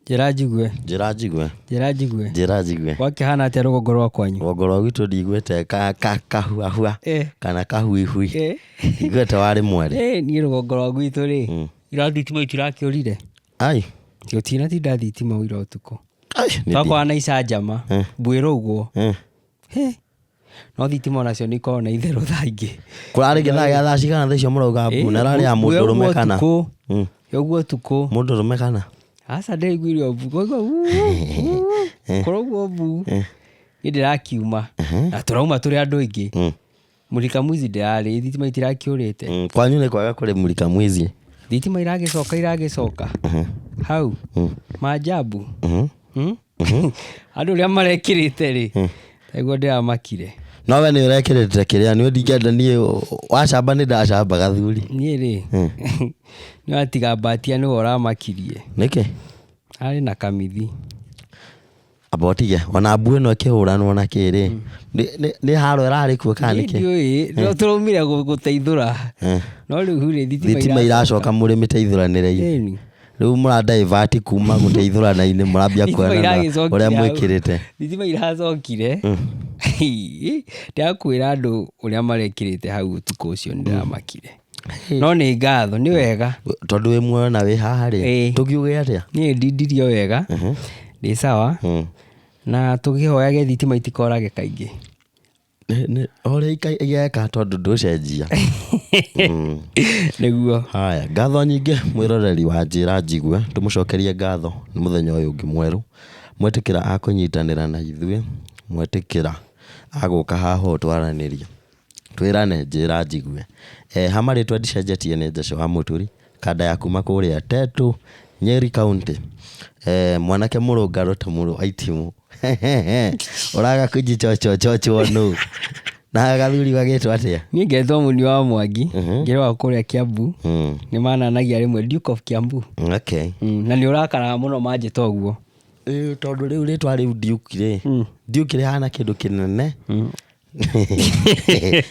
Njĩra njigue. Njĩra njigue. Njĩra njigue. Njĩra njigue. Gwakĩhana atĩa rũgongo rwa kwanyu? Rũgongo rwa gwitũ ndiguĩte kahuahua kana kahuihui. Ndiguĩte warĩ mwerĩ. Niĩ rũgongo rwa gwitũ rĩ, ira thitima itirakĩũrire. Ai. Tũtinatinda thitima ira ũtukũ. Ai, nĩ Twakorwa na icanjama, mbuĩra ũguo. No thitima onacio nĩ ikoragwo na itherũ thaa ingĩ. Kũrarĩ gĩthaa gĩa thaa cigana thaa icio mũrauga mbu na ĩrarĩ ya mũndũrũme kana? Ũguo ũtukũ. Mũndũrũme kana? Aca ndĩraiguire o mbu. Kwaigua kũraugwo mbu. Niĩ ndĩrakiuma na tũrauma tũrĩ andũ aingĩ. Mulika mwizi ndĩrarĩ, thitima itirakĩũrĩte. Kwanyu nĩ kwega kũrĩ mulika mwizi? Thitima iragĩcoka iragĩcoka hau maajabu. Andũ ũrĩa marekĩrĩte rĩ, taiguo ndĩramakire. No we nĩ ũrekĩrĩte kĩrĩa niĩ ndingĩenda niĩ wacamba nĩ ndacamba gathuri. Niĩ rĩ, nĩ watiga mbatia nĩwe ũramakirie. Nĩkĩ? Arĩ na kamithi. Amba ũtige ona mbu ĩno ĩkĩhũranwo na kĩ rĩ, nĩ haro ĩrarĩ kuo kana nĩkĩ? Ndiũĩ, no tũraumire gũteithũra. No rĩu rĩ, thitima iracoka mũrĩ mĩteithũranĩre-inĩ. Ĩni. Rĩu mũra divert kuma gũteithũrana-inĩ mũrambia kuonana ũrĩa mwĩkĩrĩte. Thitima iracokire. Ndĩrakwĩra andũ ũrĩa marekĩrĩte hau ũtukũ ũcio nĩ ndĩramakire. No nĩ ngatho, nĩ wega. Tondũ wĩ muoyo na wĩ haha rĩ, tũkiuge atĩa? Niĩ ndindirio wega, ndĩ sawa, na tũkĩhoyage thitima itikorage kaingĩ. Ũrĩa igeka tondũ ndũcenjia. Nĩguo. Haya, ngatho nyingĩ mwĩroreri wa Njĩra Njigue, tũmũcokerie ngatho nĩ mũthenya ũyũ ũngĩ mwerũ. Mwetĩkĩra a kũnyitanĩra na ithuĩ, mwetĩkĩra a gũka haha ũũ twaranĩrie. Twĩrane njĩra njigue. Ha marĩtwa ndicenjetie nĩ Njacũ wa Mũturi, kanda ya kuma kũrĩa Tetu, Nyeri County. Mwanake mũrũngarũ ta mũrũ wa itimũ. Ũraga kũnjichochochochwo nũ? Na gathuri gagĩtwo atĩa? Niĩ ngetwo Mũni wa Mwangi, ngĩrĩwa kũrĩa Kiambu. Nĩ mananagia rĩmwe Duke of Kiambu. Okay. Na nĩ ũrakaraga mũno manjĩta ũguo. Tondũ rĩu rĩtwa rĩu Duke rĩ, Duke rĩhana kĩndũ kĩnene.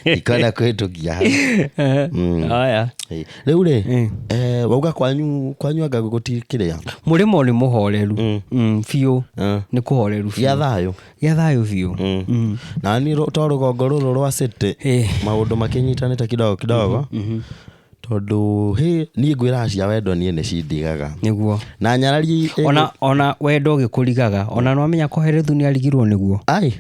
Ndikwenda kũhĩtũkia hau. Haya. Rĩu rĩ, wauga kwanyu kwanyu anga gũtikĩrĩa? Mũrĩmo nĩ mũhoreru biũ. Nĩ kũhoreru biũ. Gĩa thayũ? Gĩa thayũ biũ. Na niĩ to rũgongo rũrũ rwa city maũndũ makĩnyitanĩte kidogo kidogo tondũ hĩ niĩ ngwĩraga cia wendo niĩ nĩ cindigaga. Nĩguo. Na nyarari Ona wendo ũgĩkũrigaga ona nĩwamenya Kohelethu nĩarigirwo nĩguo. Ai.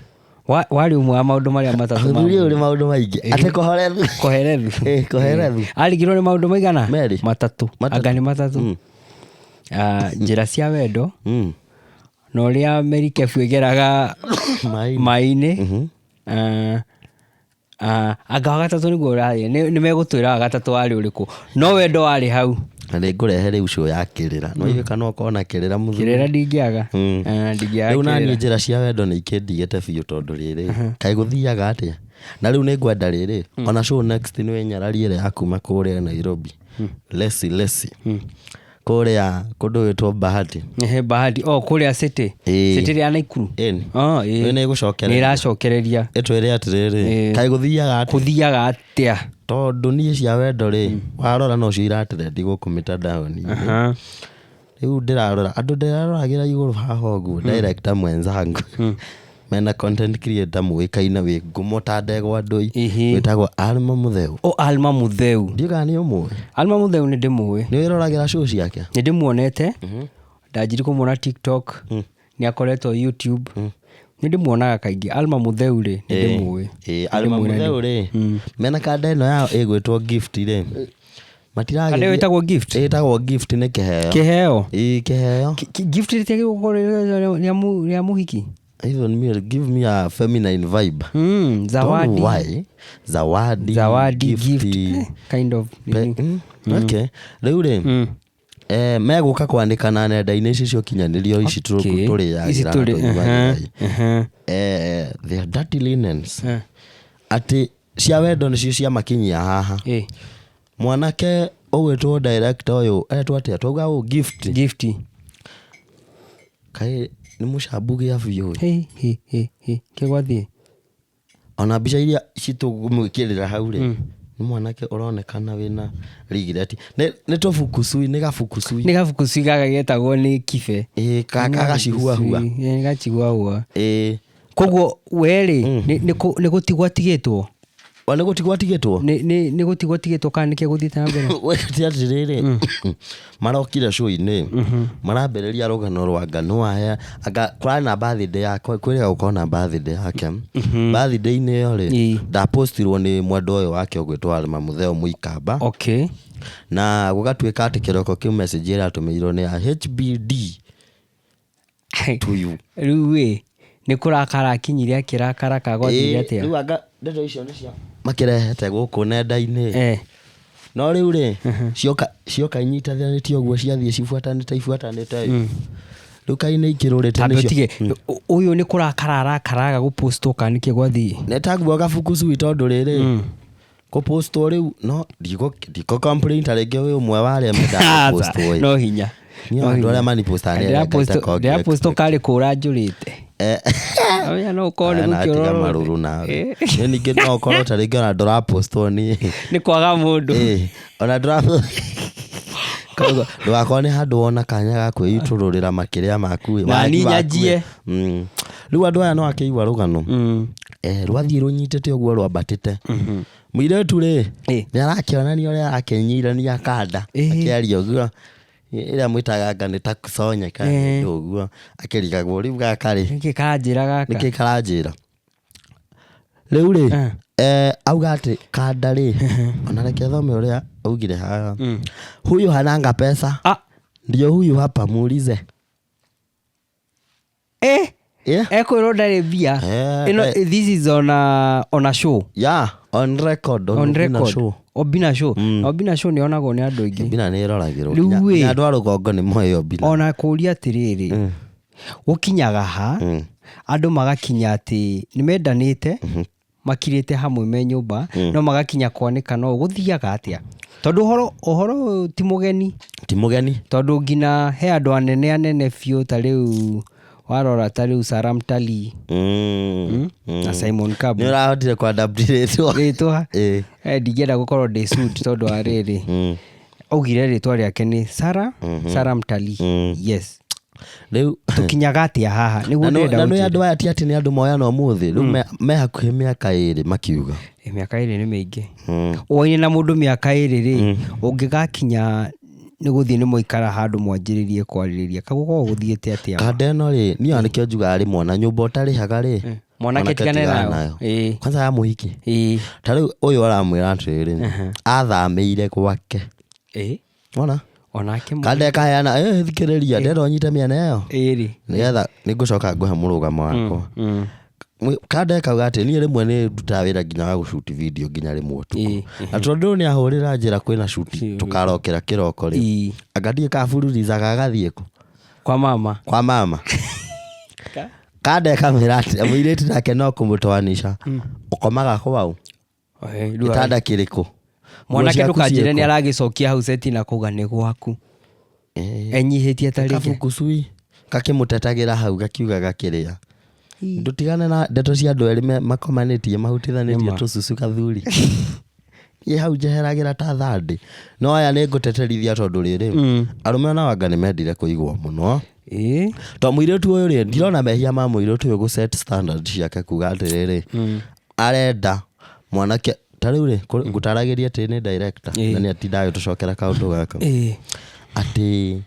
Warĩ ũmwe wa maũndũ marĩa matatũ. Mũthuri ũyũ ũrĩ maũndũ maingĩ. Atĩ Kohelethu. Kohelethu. Eh, Kohelethu. Arigirwo nĩ maũndũ maigana? Merĩ. Matatũ. Anga nĩ matatũ. Njĩra cia wendo. Na ũrĩa merikebu ĩgeraga maĩ-inĩ. Anga wa gatatũ nĩguo ũrarĩ, nĩ megũtwĩra wa gatatũ warĩ ũrĩkũ. No wendo warĩ hau. Na nĩ ngũrehe rĩu show ya kĩrĩra. No ithuĩ kana ũkorwo na kĩrĩra mũthuri. Kĩrĩra ndingĩaga. Ndingĩaga Rĩu naniĩ njĩra cia wendo nĩ ikĩndigĩte biũ tondũ rĩrĩ, kaĩ gũthiaga atĩa? Na rĩu nĩ ngwenda rĩrĩ, ona show next nĩ wĩnyararie ĩrĩa ya kuma kũrĩa Nairobi. Lesi Lesi. Kũrĩa kũndũ gwĩtwo Bahati. Ehe, Bahati. Oh, kũrĩa City. Ĩĩ. City ĩrĩa ya Naikuru. Ĩni. Oh, ĩĩ. Rĩu nĩ ĩgũcokereria. Nĩ ĩracokereria. Ĩtwĩre atĩrĩrĩ, Ĩĩ. kaĩ gũthiaga atĩa? Gũthiaga atĩa? Tondũ niĩ cia wendo rĩ, warora nocio iratrendi gũkũ mĩtandaoni-inĩ. Rĩu ndĩrarora, andũ ndĩraroragĩra igũrũ haha ũguo, director mwenzangu. Mena content creator mũĩkaine wĩ ngumo ta ndegwa ndũi, wĩtagwo Alma Mũtheu. O Alma Mũtheu. Ndiũĩ kana nĩ ũmũĩ. Alma Mũtheu nĩ ndĩmũĩ. Nĩ wĩroragĩra show ciake? Nĩ ndĩmuonete. Ndanjirie kũmuona TikTok. Nĩ akoretwo YouTube. Nĩ ndĩmuonaga kaingĩ. Alma Mũtheu rĩ, nĩ ndĩmũĩ. Ĩĩ, Alma Mũtheu rĩ, mena kanda ĩno yao ĩgwĩtwo Gift rĩ, matiragĩthiĩ. Kanda ĩyo ĩtagwo Gift? Ĩtagwo Gift nĩ kĩheo. Kĩheo? Ĩĩ kĩheo. Gift rĩtiagĩrĩirwo gũkorwo rĩa mũhiki? Even me, give me a feminine vibe. Zawadi. Don't why. Zawadi. Zawadi, gift. Kind of. Okay. Rĩu rĩ, megũka kwandĩkana nenda-inĩ ici cia ũkinyanĩria ici tũrĩagĩra na tũnyuagĩra. They are dirty linens. Atĩ cia wendo nĩcio ciamakinyia haha. Mwanake ũgwĩtwo director ũyũ etwo atĩa? Twauga ũ Gift. Gift. Kaĩ nĩ mũcambu gĩa biũ ĩ. Hĩ hĩ hĩ hĩ kĩgwathiĩ. Ona mbica iria citũgũmwĩkĩrĩra hau rĩ. Nĩ mwanake ũronekana wĩna regret. Nĩ tũbukucui, nĩ gabukucui. Nĩ gabukucui gaka getagwo nĩ kibe. Ĩĩ, gagacihuahua. Ĩĩ, gachihuahua. Ĩĩ. Koguo we rĩ, nĩ gũtigwo atigĩtwo? O nĩ gũtigwo atigĩtwo? Nĩ gũtigwo atigĩtwo kana nĩkĩ gũthiĩte na mbere? We ti atĩrĩrĩ, marokire show-inĩ, marambĩrĩria rũgano rwa anga no aya, anga kũrarĩ na birthday yake, kwĩrĩga gũkorwo na birthday yake. Birthday-inĩ ĩyo rĩ, ndapostirwo nĩ mwendwa ũyũ wake ũgwĩtwo Alma Mũtheo Mũikamba. Na gũgatuĩka atĩ kĩroko kĩu message ĩrĩa atũmĩirwo nĩ ya HBD to you. Rĩu ĩ, nĩ kũrakara akinyire akĩrakara kana gwathire atĩa? Rĩu anga ndeto icio nĩcio makĩrehete gũkũ nenda-inĩ. No rĩu rĩ, cioka cioka inyitanĩte ũguo ciathiĩ cibuatanĩte ibuatanĩte ĩ. Rĩu kaĩ nĩ ikĩrũrĩte Tambe nĩcio. ũtige, ũyũ nĩ kũrakara arakaraga gũpostwo kana nĩkĩ gwathiĩ? Nĩ taguo gabukucui tondũ rĩrĩ, kũpostwo rĩu no ndikũ complain ta rĩngĩ wĩ ũmwe wa arĩa mendaga gũpostwo ĩ. No hinya. Niĩ andũ arĩa manipostaga nĩ arĩa Ngai takongĩ Ndĩrapostwo karĩ kũra njũrĩte. Amenya no ũkorwo nĩ Na tiga gũkĩũra marũrũ nawe. Nĩ ningĩ no ũkorwo ta rĩngĩ ona ndũrapostwo nĩ Nĩ kwaga mũndũ. Ĩĩ, ona ndũra Koguo ndũgakorwo nĩ handũ wona kanya ga kwĩitũrũrĩra makĩria maku ĩ, Na wagi niĩ waku ĩ. nyanjie. Rĩu andũ aya no akĩigua rũgano rwathiĩ rũnyitĩte ũguo rwambatĩte. Mũirĩtu rĩ, nĩ arakĩonania ũrĩa arakĩnyirania kanda akĩaria ũguo ĩrĩa mwĩtaga anga nĩ takuconya kana kĩndũ ũguo akĩrigagwo rĩu gaka rĩ, Nĩkĩ karanjĩra gaka? Nĩkĩ karanjĩra? Rĩu rĩ, auga atĩ kanda rĩ, ona reke thome ũrĩa augire haha. Huyu hananga pesa. Ndio huyu hapa muulize. Ekwĩrwo ndarĩ mbia. Ĩno this is on a show. Yeah, on record, on On Obina record. Show. Obina Show. Obina Show nĩ yonagwo nĩ andũ aingĩ. Obina nĩ ĩroragĩrwo. Rĩu Nginya ĩ. nginya andũ a rũgongo nĩ moĩ Obina. Ona kũria atĩrĩrĩ, gũkinyaga ha andũ magakinya atĩ nĩ mendanĩte, makirĩte hamwe me nyũmba, no magakinya kwanĩka no gũthiaga atĩa? Tondũ ũhoro ũyũ ti mũgeni. Ti mũgeni. Tondũ nginya he andũ anene anene biũ ta rĩu warora ta rĩu Sarah Mtalii na Simon Kabu. Nĩ ũrahotire kũ-adapt rĩtwa. Rĩtwa? Ndingĩenda gũkorwo ndĩ suit tondũ wa rĩrĩ. Augire rĩtwa rĩake nĩ Sarah, Sarah Mtalii. Yes. Rĩu tũkinyaga atĩa haha? Nĩguo ndĩrenda na nĩ gũkĩra. andũ aya ti atĩ nĩ andũ moyana ũmũthĩ, rĩu me hakuhĩ mĩaka ĩrĩ makiuga. Mĩaka ĩrĩ nĩ mĩingĩ. Ũaine na mũndũ mĩaka ĩrĩ rĩ, ũngĩgakinya nĩ gũthiĩ nĩ mwaikara handũ mwanjĩrĩrie kwarĩrĩria, kagũkorwo gũthiĩte atĩa? Kanda ĩno rĩ, niĩ ona nĩkĩo njugaga rĩmwe ona nyũmba ũtarĩhaga rĩ, Mwanake tigane tigana nayo. nayo. Kwanza ya mũhiki. Ta rĩu ũyũ aramwĩra atĩrĩrĩ, athamĩire gwake. Wona? Onake mũ- Kanda ĩkaheana, thikĩrĩria, ndĩrenda ũnyite mĩena ĩyo. Ĩrĩ. Nĩgetha nĩngũcoka ngũhe mũrũgamo wakwa. Kanda ĩkauga atĩ niĩ rĩmwe nĩ ndutaga wĩra nginya wa gũcuti video nginya rĩmwe ũtukũ. Na tondũ nĩ ahũrĩra njĩra kwĩna cuti tũkarokera kĩroko rĩ. Anga ndiĩ kabururizaga agathiĩ kũ? Kwa mama. Kwa mama. Kanda ĩkamwĩra atĩ mũirĩtu nake no kũmũtoanisha. Ũkomaga kwaũ? Rĩu Gĩtanda kĩrĩkũ? Mwanake Nguo ciaku ndũkanjĩre ciĩkũ? nĩ aragĩcokia hau seti na kuga nĩ gwaku. Enyihĩtie ta rĩngĩ. Kabukucui gakĩmũtetagĩra hau gakiuga gakĩrĩa. Ndũtigane na ndeto cia andũ erĩ makomanĩtie mahutithanĩtie tũcucu gathuri. Niĩ hau njeheragĩra ta thandĩ. No aya nĩ ngũteterithia tondũ rĩrĩ, arũme ona wanga nĩ mendire kũigwo mũno. To mũirĩtu ũyũ rĩ, ndirona mehia ma mũirĩtu ũyũ gũ set standard ciake kuga atĩrĩrĩ, arenda mwanake ta rĩu rĩ, ngũtaragĩria atĩ nĩ director, na nĩ atindaga agĩtũcokera kaũndũ gaka. Atĩ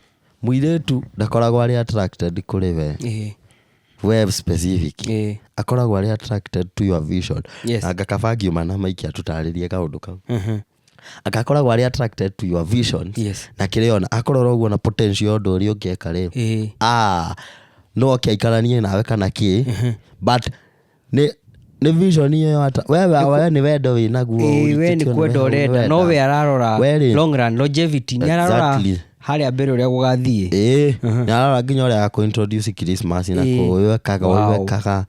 mũirĩtu ndakoragwo arĩ attracted kũrĩ we. We specific. Akoragwo arĩ attracted to your vision. Na ngakaba ngiuma na maiki atũtarĩrie kaũndũ kau. Agakoragwo arĩ attracted to your vision. Na kĩrĩa ona akorora ũguo na potential ya ũndũ ũrĩa ũngĩka rĩ. No oke aikaranie nawe kana kĩ. But nĩ vision ĩyo ata, we nĩ wendo wĩ naguo, We nĩ ũritũ kwenda nĩ ũrenda, no we ararora We rĩ. long run, longevity, nĩ ararora harĩa mbere ũrĩa gũgathiĩ. Nĩ ararora nginya ũrĩa agakũ-introduce Christmas na kũũ, wekaga, wekaga.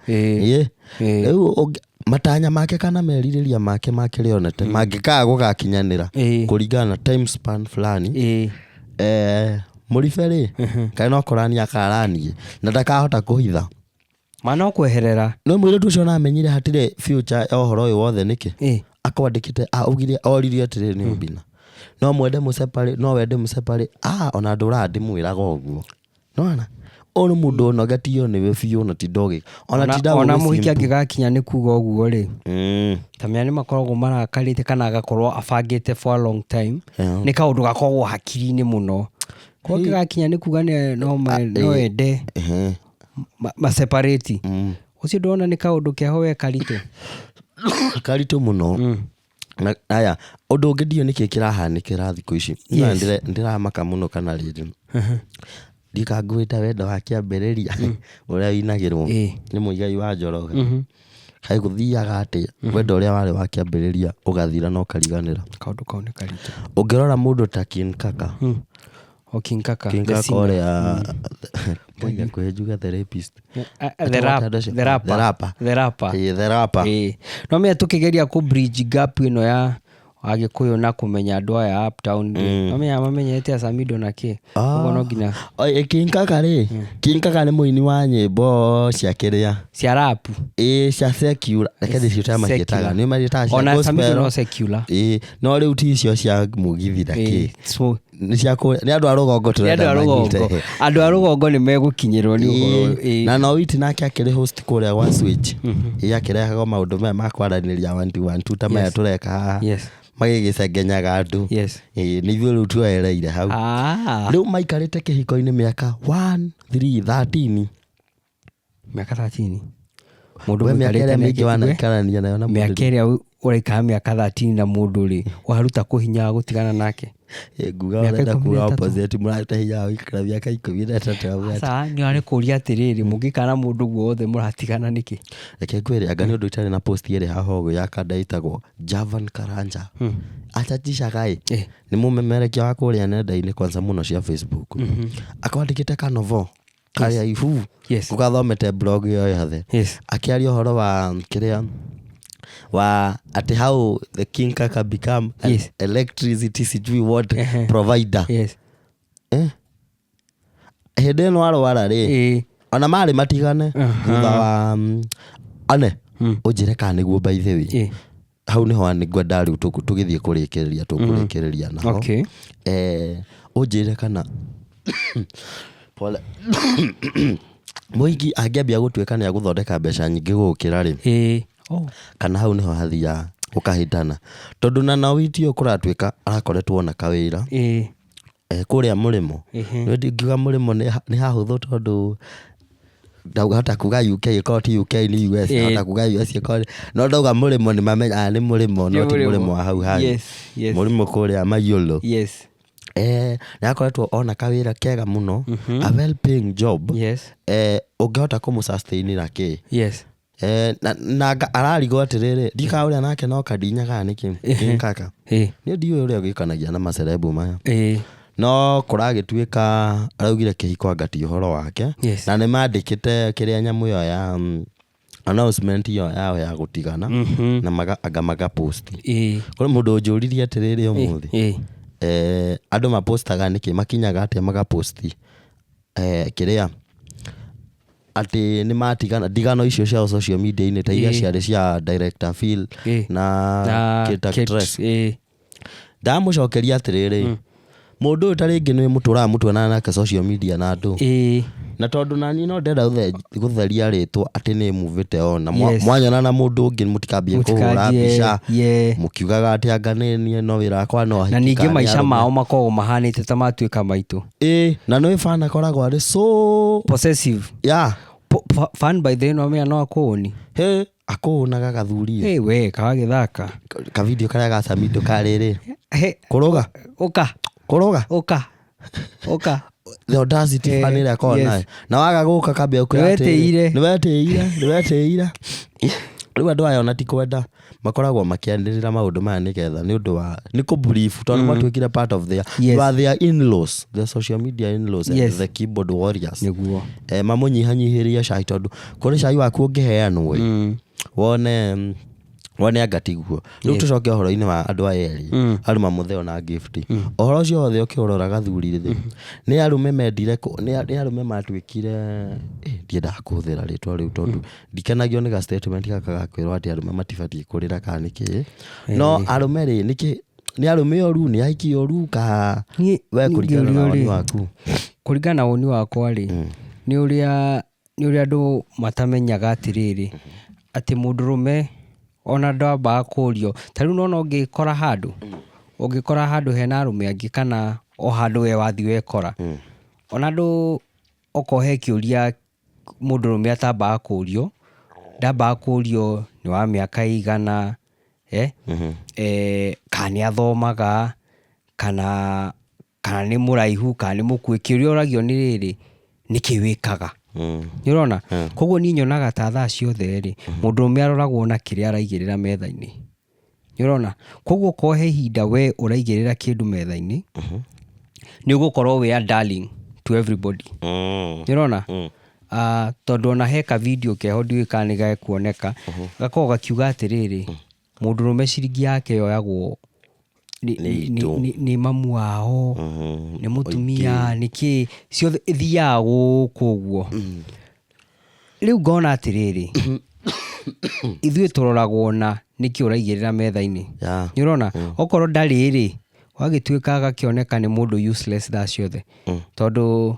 Rĩu matanya make kana merirĩria make ma kĩrĩa onete, mangĩkaga gũgakinyanĩra kũringana na time span fulani, mũribe rĩ, kaĩ no kũrania akaranie na ndakahota kũhitha. Ma no kweherera. No mũirĩtu ũcio ona amenyire hatirĩ future ya ũhoro ũyũ wothe nĩkĩ? Akwandĩkĩte, augire, oririe atĩrĩrĩ, nĩ Obina, no mwende mũceparĩ, no wende mũceparĩ? Ona ndũraga ndĩmwĩraga ũguo, nona ũyũ nĩ mũndũ ũnogetio nĩwe biũ, na ti ndogĩ ona tindaga. Ona ũgĩ mũhiki simp. Angĩgakinya nĩ kuga ũguo rĩ, tamenya nĩ makoragwo marakarĩte kana agakorwo abangĩte for a long time. Nĩ kaũndũ gakoragwo hakiri-inĩ mũno, kwa angĩgakinya nĩ kuga no ende maseparate, ũcio ndona nĩ kaũndũ keho we karitũ. Karitũ mũno. Na aya, ũndũ ũngĩ ndiũĩ nĩkĩ kĩrahanĩkĩra thikũ ici. Na ndĩramaka mũno kana rĩrĩ ndikangwĩta wendo wa kĩambĩrĩria ũrĩa winagĩrwo nĩ Mũigai wa Njoroge. Kaĩ gũthiaga atĩa wendo ũrĩa warĩ wa kĩambĩrĩria ũgathira na ũkariganĩra? Kaũndũ kau nĩ karitũ. Ũngĩrora mũndũ ta King Kaka. O King Kaka, King the Kaka singer. ũrĩa ngai hakuhĩ njuge the rapist. The rap, Andũ acio- the rapper. The rapper. The rapper. Ĩĩ, the rapper. Ĩĩ. No menya tũkĩgeria kũ bridge gap ĩno ya Agĩkũyũ na kũmenya andũ aya a uptown rĩ, no menya mamenyete Samido na kĩ, ũguo no nginya. Oi, King Kaka rĩ, King Kaka nĩ mũini wa nyĩmbo cia kĩrĩa? Cia rap. Ĩĩ, cia secular, reke ndĩciĩte maciĩtaga, nĩ maciĩtaga cia Ona Samido gospel. no secular. Ĩĩ, no rĩu ti icio cia mũgithi na kĩ. So Nĩ cia kũrĩa, nĩ andũ a rũgongo nĩ andũ tũrenda a manyite. rũgongo, andũ a rũgongo nĩ megũkinyĩrwo nĩ ũhoro. Ĩĩ, na no witi nake akĩrĩ host kũrĩa gwa Switch. Ĩĩ, akĩrehaga maũndũ maya ma kwaranĩria one two one two ta maya tũreka haha. Magĩgĩcengenyaga andũ. Ĩĩ, nĩ ithuĩ rĩu tuoereire hau. Rĩu maikarĩte kĩhiko-inĩ mĩaka 1 3 13. Mĩaka 13, mũndũ We mĩaka mũikarĩte ĩrĩa mĩingĩ nake- wanaikarania nayo na mũndũ? Mĩaka ĩrĩa ũraikara mĩaka 13 na mũndũ rĩ, waruta kũ hinya wa gũtigana nake? Ĩ, nguga Mĩaka ũrenda ikũmi kuga na ĩtatũ. opposite, mũraruta hinya wa gũikara mĩaka 13 hamwe atĩa? Aca, nĩ arĩ kũria atĩrĩrĩ, mũngĩikara na mũndũ guothe mũratigana nĩkĩ? Reke ngwĩre, anga nĩ ũndũ itarĩ na post ĩrĩ haha ũguo ya kanda ĩtagwo Javan Karanja achatishaga ĩ. Nĩ mũmemerekia wa kũrĩa nenda-inĩ, kwanza mũno cia Facebook. Akwandĩkĩte kanovo karĩa ibu ũgathomete blog ĩyo yothe, akĩaria ũhoro wa kĩrĩa wa atĩ how the King Kaka become an electricity sijui what provider. Eh? Hĩndĩ ĩno arwara rĩ, ona marĩ matigane thutha wa ane ũnjĩre kana nĩguo, by the way. Hau nĩho ngwenda rĩu tũgĩthiĩ kũrĩkĩrĩria, tũkũrĩkĩrĩria naho. Ũnjĩre kana, pole, mũhiki angĩambia gũtuĩka nĩ agũthondeka mbeca nyingĩ gũgũkĩra rĩ, Oh. kana hau nĩho hathiaga gũkahĩtana, tondũ na Nawiti ũyũ kũratuĩka arakoretwo na kawĩra kũrĩa mũrĩmo. Nĩ ndingiuga mũrĩmo nĩ hahũthũ, tondũ ndahota kuga UK ĩkorwo ti UK nĩ US, ndahota kuga US ĩkorwo, no ndauga mũrĩmo nĩ mamenya nĩ mũrĩmo, no ti mũrĩmo wa hau hanyu. Mũrĩmo kũrĩa Mayolo. Nĩ akoretwo ona kawĩra kega mũno, a well paying job. Ũngĩhota kũmũ sustain na kĩ? Na ararigwo atĩrĩrĩ, ndikaga ũrĩa nake no kadinyaga nĩkĩ King Kaka. Niĩ ndiũĩ ũrĩa gĩkanagia na macerebu maya, no kũragĩtuĩka araugire kĩhiko anga ti ũhoro wake. Na nĩ mandĩkĩte kĩrĩa nyamũ ĩyo ya announcement ĩyo yao ya gũtigana, na anga magapost. Kũrĩ mũndũ ũnjũririe atĩrĩrĩ ũmũthĩ, andũ mapostaga nĩkĩ, makinyaga atĩa magaposti kĩrĩa atĩ nĩ matigana, ndigano icio cia social media-inĩ ta iria ciarĩ cia Director Phil na Na Kate Kate, Actress. Ndamũcokeria atĩrĩrĩ, mũndũ ũyũ ta rĩngĩ nĩ mũtũraga mũtuonana nake social media na andũ, na tondũ nani no ndĩrenda gũtheria rĩtwa atĩ nĩ muvĩte ona mwanyona na mũndũ ũngĩ, mũtikambie kũhũra Mũtikanjie, mbica mũkiugaga atĩ anga nĩ niĩ no wĩra wakwa no Na ahiki ningĩ kana nĩ maica arũme. mao makoragwo mahanĩte ta matuĩka maitũ. Ĩĩ, na nĩ fan akoragwo arĩ so possessive. Fan by the way, no amenya no akũũni. He akũũnaga gathuri. Hey, we kawagĩthaka. Kavidio karĩa ga Samido karĩrĩ He, kũrũga. Ũka. Kũrũga. Ũka, ũka. The audacity fan ĩrĩa akoragwo nayo, na waga gũka kambia gũkwĩra atĩrĩrĩ, Nĩwetĩire. Nĩwetĩire, nĩwetĩire. Rĩu andũ aya ona ti kwenda makoragwo makĩanĩrĩra maũndũ maya nĩgetha nĩ ũndũ wa nĩ kũ brief, tondũ matuĩkire part of their, you are their in-laws, the social media in-laws and the keyboard warriors. Mamũnyihanyihĩrie cai, tondũ kũrĩ cai waku ũngĩheanwo ĩ, wone Wone anga tiguo. Rĩu tũcoke ũhoro-inĩ wa andũ aya erĩ, arũma mũtheo na Gift. Ũhoro ũcio wothe ũkĩũrora gathuri rĩ, nĩ arũme mendire nĩ arũme matuĩkire, ndiendaga kũhũthĩra rĩtwa rĩu tondũ ndikenagio nĩ ga statement gaka ga kwĩrwo atĩ arũme matibatiĩ kũrĩra kana nĩkĩ. No arũme rĩ, nĩkĩ nĩ arũme oru, nĩ ahiki oru ka Niĩ we kũringana na ingĩũrio woni rĩ, waku? Kũringana na woni wakwa rĩ, nĩ ũrĩa andũ matamenyaga atĩrĩrĩ, atĩ mũndũrũme ona ndambaga kũrio. Ta rĩu nĩwona ũngĩkora handũ hena arũme angĩ kana o handũ we wathiĩ wekora, ona andũ okorwo he kĩũria mũndũrũme atambaga kũrio, ndambaga kũrio nĩ wa mĩaka ĩigana, kana nĩ athomaga, kana nĩ mũraihu, kana nĩ mũkuhĩ. Kĩũria ũragio nĩ rĩrĩ, nĩkĩ wĩkaga? Nĩ ũrona? Koguo niĩ nyonaga ta thaa ciothe rĩ, mũndũrũme aroragwo na kĩrĩa araigĩrĩra metha-inĩ. Nĩ ũrona? Koguo okorwo he ihinda we ũraigĩrĩra kĩndũ metha-inĩ, nĩ ũgũkorwo wĩ a darling to everybody. Nĩ ũrona? Tondũ ona he ka video keho ndiũĩ kana nĩ gekuoneka, gakoragwo gakiuga atĩrĩrĩ, mũndũrũme ciringi yake yoyagwo Nĩ itũ. nĩ mamu wao, nĩ mũtumia, nĩ kĩ, ciothe ithiaga gũkũ ũguo. Rĩu ngona atĩrĩrĩ, ithuĩ tũroragwo na nĩkĩ ũraigĩrĩra metha-inĩ. Nĩ ũrona? Okorwo ndarĩ rĩ, wagĩtuĩka agakĩoneka nĩ mũndũ useless thaa ciothe. Tondũ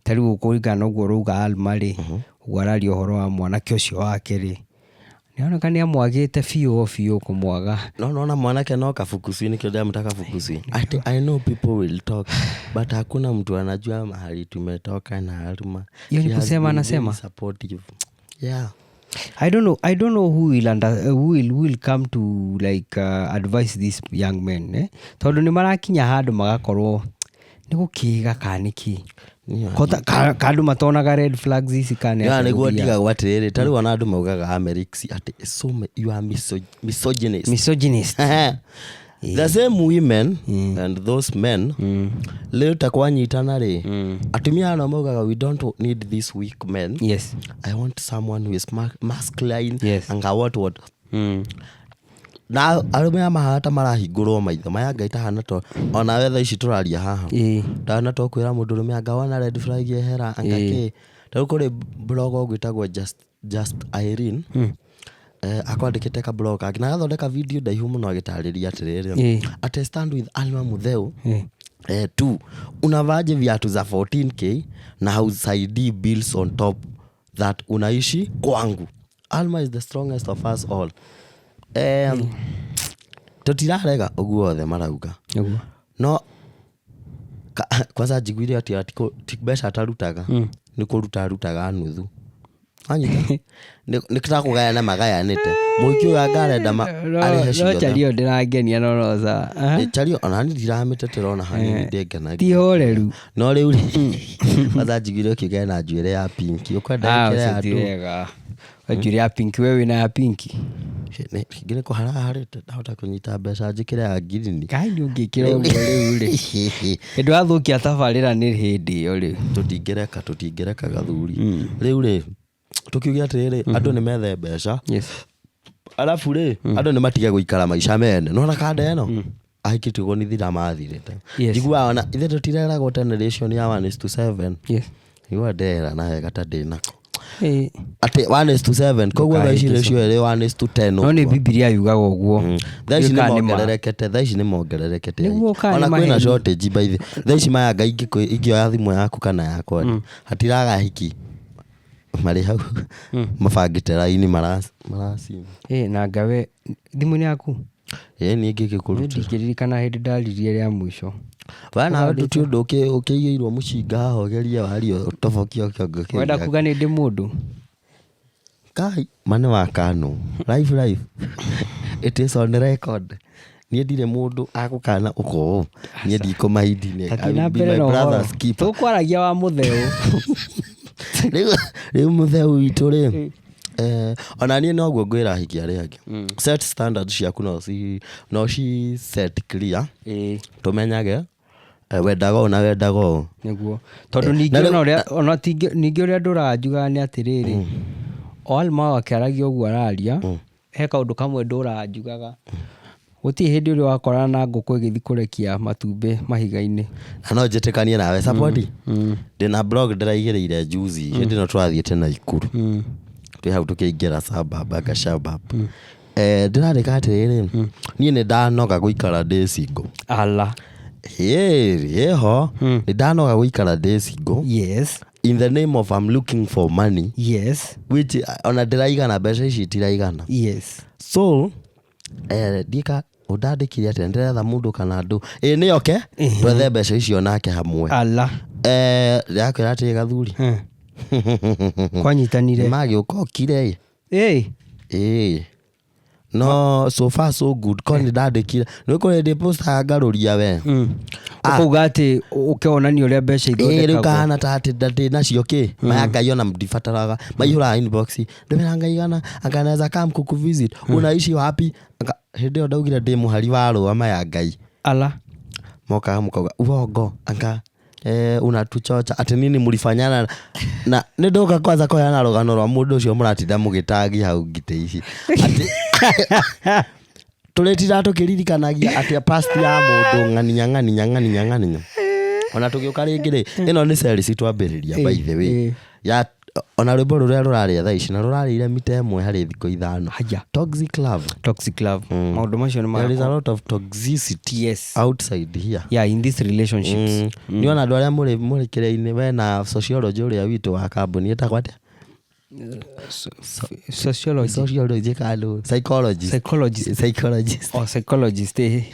ta rĩu kũringana na ũguo ũrauga Alma rĩ, ũguo araria ũhoro wa mwanake ũcio wake rĩ, nĩaroneka nĩ amwagĩte biũ o biũ kũmwaga. No nona mwanake no kabukuci, nikio ndĩramwĩta kabukuci. Ati I know people will talk, but hakuna mtu anajua mahali tumetoka na Alma. Hiyo ni She has kusema been anasema? very supportive. Yeah. I don't know who will come to like advise these young men, eh? Tondũ nĩ marakinya handũ magakorwo nĩ gũkĩga kana nĩkĩ. Ka andũ matonaga red flags ici kana nĩ Ya atĩa nĩguo gũthiaga? ndigagwo atĩrĩrĩ, ta rĩu ona andũ maugaga Amerix atĩ so you are misogynist. Misogynist. The same women and those men rĩu ta kwanyitana rĩ, atumia aya no maugaga, "We don't need these weak men. I want someone who is masculine and what." Na arũme aya mahana ta marahingũrwo maitho maya, Ngai tahana to onawe thaa ici tũraria haha, ndahana to kwĩra mũndũrũme anga wona red flag ehera anga kĩ. Ta rĩu kũrĩ blog ũgwĩtagwo Just Irene, akwandĩkĩte ka blog kangĩ na agathondeka video ndaihu mũno agĩtarĩria atĩrĩrĩ, atĩ stand with Alma Mutheu. Tu unavaaje viatu za 14K na hausaidii bills, on top that unaishi kwangu? Alma is the strongest of us all. Tũtirarega ũguo othe marauga, no kwanza njiguire atĩ ti mbeca atarutaga, nĩ kũruta arutaga nuthu. Wanyita? Nĩ ta kũgayana magayanĩte. Mũhiki ũyũ anga arenda arĩhe No ciothe. Chario ndĩrangenia, no no sawa. Aha. Chario ona niĩ ndiramĩtetera ona hanini, ndĩngenagia. Ti horeru. No rĩu rĩ, kwanza njiguire ũkiuga ena njuĩrĩ ya pink, ũkwenda Ah, ĩkĩre ũcio ti andũ. wega. We njuĩrĩ ya pink, we wĩna ya pink? Ningĩ nĩ kũharaharĩte ndahota kũnyita mbeca njĩkĩre ya ngirini. Kai, nĩ ũngĩkĩra ũguo rĩu rĩ, hĩndĩ wathũkia tabarĩra nĩ hĩndĩ ĩyo rĩu. Tũtingĩreka gathuri. Rĩu rĩ, tũkiuge atĩrĩrĩ, andũ nĩ methe mbeca, arabu rĩ, andũ nĩ matige gũikara maica mene nona kanda ĩno ahiki tiguo nĩ thira mathirĩte. Njiguaga ona ithe tũtireragwo tene ratio nĩ ya 1:7. Igua ndera na wega ta ndĩnako atĩ 1:7, koguo thaa ici ratio ĩrĩ 1:10 No nĩ ũguo. Bibilia yugaga ũguo. Thaa ici Ndiũĩ nĩ kana nĩ ma. mongererekete, thaa ici nĩ mongererekete. Nĩguo kana Ona nĩ kwĩna maheni. shortage by the thaa ici maya nga ingĩoya thimũ yaku kana yakwa rĩ, hatiraga hiki marĩ hau mabangĩte raini maracima. Na ngawe thimũ-inĩ yaku. Ĩĩ, niĩ Niĩ ngĩgĩkũrutĩra. Ndingĩririkana hĩndĩ ndaririe rĩa mũico. We nawe ti ũndũ ũkĩigĩirwo mũcinga haha ũgerie warie ũtobokie kĩongo kĩu Wenda gĩaku. kuga nĩ ndĩ mũndũ. Kai ma nĩ wa kanu live live, it is on record. Niĩ ndirĩ mũndũ agũkana ũkũũ, niĩ ndikũmaindi nĩ Tathiĩ na mbere na ũhoro. Tũkwaragia wa mũtheu. Rĩu mũtheu witũ rĩ, ona niĩ noguo ngwĩra ahiki arĩa angĩ, set standards ciaku no ci set clear, tũmenyage wendaga ũũ na wendaga ũũ. Nĩguo, tondũ Na ningĩ rĩu- ona ũrĩa ona ningĩ ũrĩa ndũraga njugaga nĩ atĩrĩrĩ, o Alma akĩaragia ũguo araria. He kaũndũ kamwe ndũraga njugaga, gũtirĩ hĩndĩ ũrĩ wakorana na ngũkũ ĩgĩthiĩ kũrekia matumbĩ mahiga-inĩ. Na no njĩtĩkanie nawe support. Ndĩna blog ndĩraigĩrĩire juzi hĩndĩ ĩno tũrathiĩte Naikuru. Twĩ hau tũkĩingĩra suburb anga shabab. Ndĩrandĩka atĩrĩrĩ, niĩ nĩ ndanoga gũikara ndĩ single. Ala. Ĩĩ ĩho nĩ ndanoga gũikara ndĩ single. Yes. In the name of I'm looking for money. Yes. Which ona ndĩraigana, mbeca ici itiraigana. Yes. So ndiĩka ũndandĩkire atĩa, ndĩretha mũndũ kana andũ ĩ nĩ oke twethe mbeca icio nake hamwe. Ala. Ndĩrakwĩra atĩrĩ gathuri. Kwanyitanire. Magĩũka okire. Ĩ. Ĩĩ no so far so good, ko nĩ ndandĩkire nĩ kũrĩ ndĩ postaga ngarũria we. Ũkauga atĩ ũkĩonania ũrĩa mbeca Ĩĩ rĩu ithondekagwo. Kahana ta atĩ ndĩ nacio kĩ maya Ngai ona ndibataraga maihũraga inbox ndũmĩra Ngai gana anga naweza come kukuvisit, unaishi wapi? Anga hĩndĩ ĩyo ndaugire ndĩ mũhari wa rũa maya Ngai. Ala. Mokaga mũkauga uongo anga unatuchocha atĩ nini mlifanyana na nĩ ndoka kwanza kũheana rũgano rwa mũndũ ũcio mũratinda mũgĩtagi hau ngitĩ ici atĩ tũrĩtindaga tũkĩririkanagia atĩ past ya mũndũ ng'aninya ng'aninya ng'aninya ng'aninya. Ona tũgĩũka rĩngĩ rĩ, ĩno nĩ series twambĩrĩria, by the way, ya ona rwĩmbo rũrĩa rũrarĩa thaa ici na rũrarĩire mita 1 harĩ thikũ 5. Haya. Toxic love. Toxic love. Maũndũ macio nĩ There is a lot of toxicity outside here. Yeah, in these relationships. Nĩ ona andũ arĩa mũrĩ kĩrĩa-inĩ, we na sociology ũrĩa witũ wa kambuni ĩtagwo atĩa? Sociology. Sociology kana psychologist. Psychologist. Psychologist. Oh, psychologist, eh.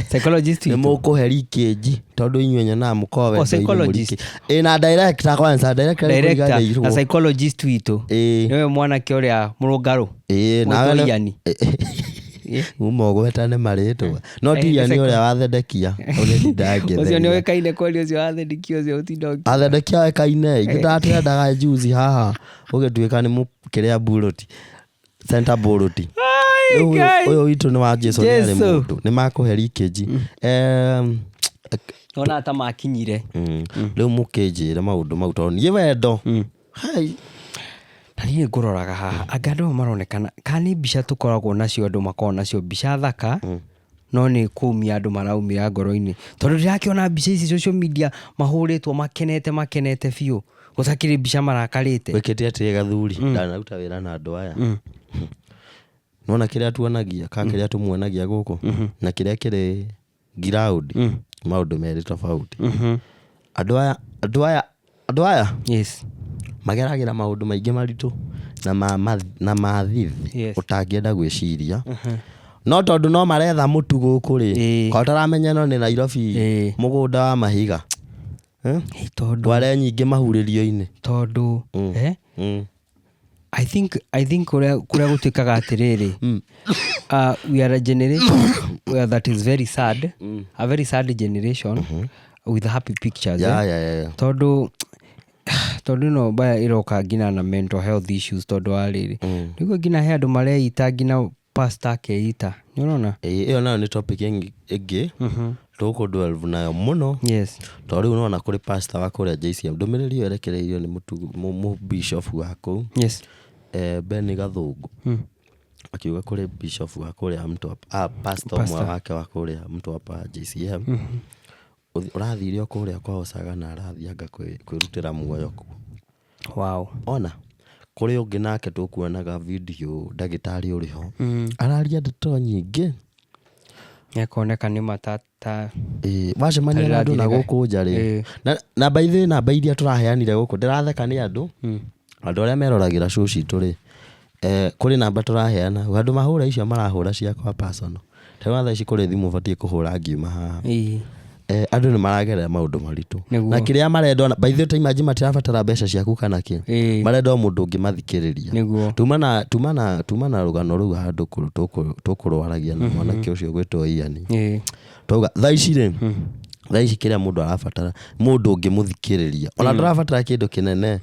Psychologist Nĩ witũ. mũkũhe leakage tondũ inyuĩ nyonaga mũkoragwo Oh, wendo-inĩ psychologist. mũrikĩ. Ĩ na director kwanza, director nĩ Director kũriganĩirwo. na psychologist witũ. Nĩwe mwanake ũrĩa mũrũngarũ. Ĩ nawe Mwĩtwo Ian. Uma ũgwetane marĩtwa no ti Ian ũrĩa wathedekia ũrĩa Ũcio nĩ ndangĩtheria. ũĩkaine kweli, ũcio wathedekia ũcio ũtinda Athedekia oĩkaine ithuĩ ndatwendaga juzi haha ũgĩtuĩka nĩ mũkĩrĩa buroti center buroti. Ai, Rĩu ũyũ Ngai. ũyũ witũ nĩ wa Jason nĩ arĩ Jesu. mũndũ nĩ makũhe leakage. Nona ta makinyire. Rĩu mũkĩnjĩre maũndũ mau tondũ niĩ wendo hai. Na niĩ ngũroraga haha anga andũ aya maronekana kana nĩ mbica tũkoragwo nacio, andũ makoragwo nacio mbica thaka, no nĩ kũmia andũ maraumĩra ngoro-inĩ, tondũ ndĩrakĩona mbica ici social media mahũrĩtwo makenete makenete biũ, gũtakĩrĩ mbica marakarĩte. Wĩkĩte atĩrĩ gathuri, ndanaruta wĩra na andũ aya, nona kĩrĩa tuonagia ka kĩrĩa tũmuonagia gũkũ na kĩrĩa kĩrĩ ground, maũndũ merĩ tofauti. Andũ aya andũ aya andũ aya mageragĩra maũndũ maingĩ maritũ na mathithi ũtangĩenda gwĩciria, no tondũ no maretha mũtu gũkũ rĩ, ko ũtaramenya ĩno nĩ Nairobi, mũgũnda wa mahiga. Eh? Ĩ, tondũ Ndware nyingĩ mahurĩrio-inĩ. Tondũ I think kũrĩa gũtuĩkaga atĩrĩrĩ, we are a generation where that is very sad, a very sad generation with happy pictures. Eh? Yeah. Tondũ ĩno mbaya ĩroka nginya na mental health issues, tondũ wa rĩrĩ nĩguo nginya he andũ mareita, nginya pastor akeita, nĩ ũrona? Ĩĩ, ĩyo nayo nĩ topic ĩngĩ tũkũ dwelve nayo mũno, tondũ rĩu nona kũrĩ pastor wa kũrĩa JCM, ndũmĩrĩri ĩyo ĩrekereirio nĩ mũbishop wa kũu, Ben Gathũngũ, akiuga kũrĩ bishop wa kũrĩa Mtwapa, pastor ũmwe Pastor. wake wa kũrĩa Mtwapa JCM ũrathire o kũrĩa kwa Osaga na arathiĩ anga kwĩrutĩra muoyo kuo. Ona kũrĩ ũngĩ nake tũkuonaga video, ndagĩtarĩ ũrĩ ho araria ndeto nyingĩ. Ekoneka nĩ matata. Ĩĩ, wacemania na andũ na gũkũ nja rĩ, na by the way, namba iria tũraheanire gũkũ ndĩratheka nĩ andũ arĩa meroragĩra show citũ rĩ, kũrĩ namba tũraheana andũ mahũra icio marahũra ciakwa personal, tarĩu thaa ici kũrĩ thimũ batiĩ kũhũra ngiuma haha. Andũ nĩ maragerera maũndũ maritũ na kĩrĩa marenda ona by the way, ta imagine matirabatara mbeca ciaku kana kĩ, marenda o mũndũ ũngĩmathikĩrĩria. Tuma na rũgano rũu handũ tũkũrwaragia na mwanake ũcio gwĩtwo Ian. Twauga thaa ici rĩ, thaa ici kĩrĩa mũndũ arabatara, mũndũ ũngĩmũthikĩrĩria, ona ndũrabatara kĩndũ kĩnene,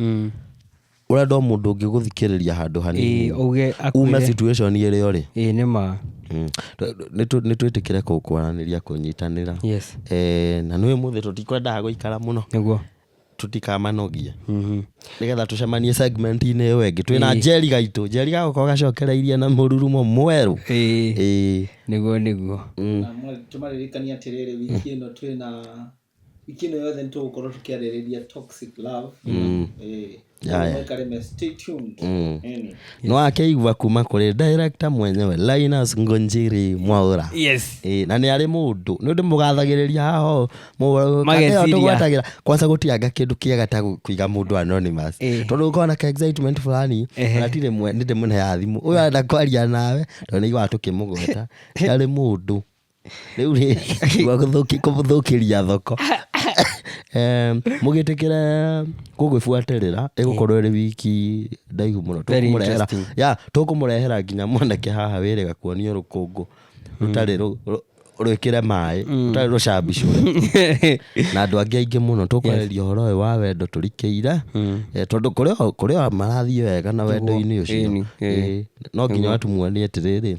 ũrenda o mũndũ ũngĩgũthikĩrĩria handũ hanini Auge ume akwĩre situation ĩrĩa ũrĩ. Ĩĩ, nĩ ma. Nĩ twĩtĩkĩre kwaranĩria kũnyitanĩra. Na nĩ mũthĩ tũtikwendaga gũikara mũno. Nĩguo. Tũtikamanogie nĩgetha tũcemanie segment-inĩ ĩyo ĩngĩ twĩna Njeri gaitũ. Njeri gagũkorwo gacokereirie na mũrurumo mwerũ. Ĩĩ. Ĩĩ. Nĩguo nĩguo. Na tũmaririkanie atĩrĩrĩ, wiki ĩno twĩna, wiki ĩno yothe nĩ tũgũkorwo tũkĩarĩrĩria toxic love. Ĩĩ. Maikare me stay tuned. Ĩni. No akĩigua kuma kũrĩ director mwenyewe Linus Ngonjiri Mwaura. Yes. Ĩĩ, na nĩ arĩ mũndũ nĩ ũndũ mũgathagĩrĩria haha ũũ, Mageciria. tũgwatagĩra kwanza gũtianga kĩndũ kĩega ta kũiga mũndũ anonymous, tondũ ũkoragwo na ka excitement fulani. Na tirĩ mwe nĩ ndĩmũneaga thimũ, ũyũ arenda kwaria nawe tondũ nĩ aiguaga tũkĩmũgweta. Nĩ arĩ mũndũ rĩu rĩ kũmũthũkĩria thoko. Mũgĩtĩkĩre gũgĩbuatĩrĩra, ĩgũkorwo ĩrĩ wiki ndaihu mũno. Very Tũkũmũrehera interesting. Ya tũkũmũrehera nginya mwanake haha wĩrĩga kuonio rũkũngũ rũtarĩ rwĩkĩre maĩ, rũtarĩ rũcambicũre, na andũ angĩ aingĩ mũno. Tũkwarĩria ũhoro ũyũ wa wendo tũrikĩire, tondũ kũrĩ o marathiĩ wega na wendo-inĩ ũcio. Ĩni, ĩĩ. Ĩĩ, no nginya watumuonie atĩrĩrĩ,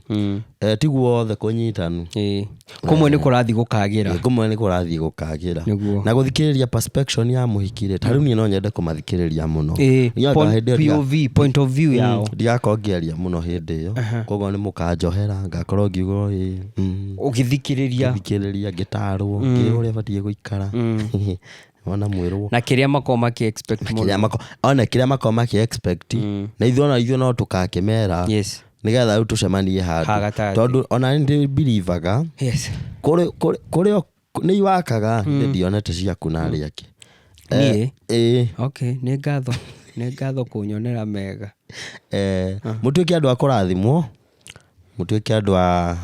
ti guothe kũnyitanu. Ĩĩ. Kũmwe nĩ kũrathiĩ gũkagĩra. Kũmwe nĩ kũrathiĩ gũkagĩra. Nĩguo. Na gũthikĩrĩria perspection ya mũhiki rĩ, ta rĩu niĩ no nyende kũmathikĩrĩria mũno. Ĩĩ. Niĩ anga hĩndĩ ĩyo POV, point of view yao. Ndigakorwo ngĩaria mũno hĩndĩ ĩyo, koguo nĩ mũkanjohera ngakorwo ngiuga ĩĩ, Ũgĩthikĩrĩria. Ngĩthikĩrĩria, ngĩtarwo, ngĩrwo ũrĩa batiĩ gũikara, ona mwĩrwo Na kĩrĩa makorwo makĩ expect mũno. Kĩrĩa ona kĩrĩa makorwo makĩ expect, na ithuĩ ona ithuĩ no tũkakĩmera nĩgetha rĩu tũcemanie Ha handũ, gatagatĩ. tondũ ona nĩ ndĩ believaga kũrĩ nĩ iwakaga. Nĩ ndionete ciaku na arĩa angĩ. Niĩ? Ĩĩ. Okay, nĩ ngatho, nĩ ngatho kũnyonera mega. Mũtuĩke andũ a kũrathimwo, mũtuĩke andũ a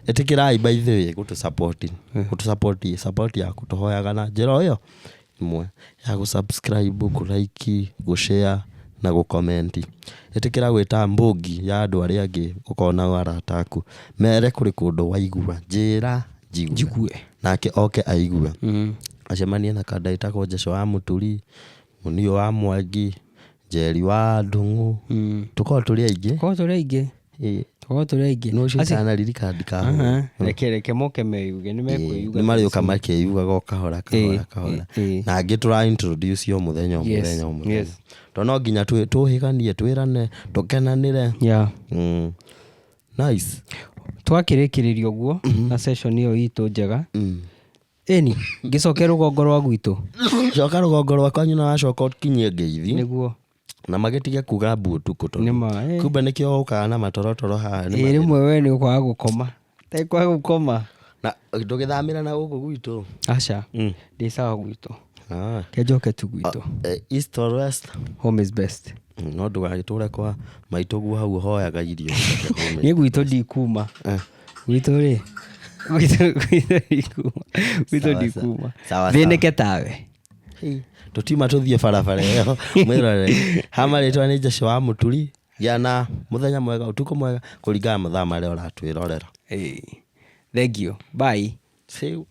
ĩtĩkĩrai, by the way, gũtũ support, gũtũ support, support yaku tũhoyaga na njĩra o ĩyo ĩmwe ya gũ subscribe, gũ like, gũ share na gũ comment. Ĩtĩkĩra gwĩta mbũngi ya andũ arĩa angĩ ũkona arata aku, mere kũrĩ kũndũ waigua njĩra njigue. Njigue. Nake oke aigue, acemanie na kanda ĩtagwo Njeco wa Mũturi, Mũnio wa Mwangi, Njeri wa Ndung'u. Tũkorwo tũrĩ aingĩ. Korwo tũrĩ aingĩ. Ĩĩ. Tũkorwo tũrĩ aingĩ. No ũcio itaanaririkana ndikahũra. Aha. Reke moke meyuge, nĩ mekwĩyuga. Nĩ marĩũka makĩyugaga o kahora kahora kahora, na angĩ tũra introduce o mũthenya o mũthenya o mũthenya, tondũ no nginya tũhĩganie, twĩrane, tũkenanĩre. Nice. Twakĩrĩkĩrĩria ũguo na session ĩyo itũ njega. Ĩni ngĩcoke rũgongo rwa gwitũ. Coka rũgongo rwa kwanyu na wacoka ũkinyie ngeithi. Nĩguo. Na magĩtige kuga mbu ũtukũ, tondũ Nĩ ma, kumbe nĩkĩo ũkaga na matorotoro haha nĩ Ĩ, rĩmwe we nĩ ũkwaga gũkoma, tekwaga gũkoma. Na ndũgĩthamĩra na gũkũ gwitũ? Aca, ndĩ sawa gwitũ. Ah. Kenjoke tu gwitũ. East or west? Home is best. No ndũgagĩtũre kwa maitũguo hau ũhoyaga irio. Niĩ gwitũ ndikuma. Gwitũ rĩ, gwitũ ndikuma, gwitũ Sawa, ndikuma. sawa, sawa. Thĩnĩke tawe. Tũtiuma tũthiĩ barabara ĩyo. Mwĩroreri hama, rĩtwa nĩ Njeci wa Mũturi. Gĩa na mũthenya mwega, ũtukũ mwega, kũringana na mathaa marĩa ũratwĩrorera. Ĩĩ. Thank you, bye. See you.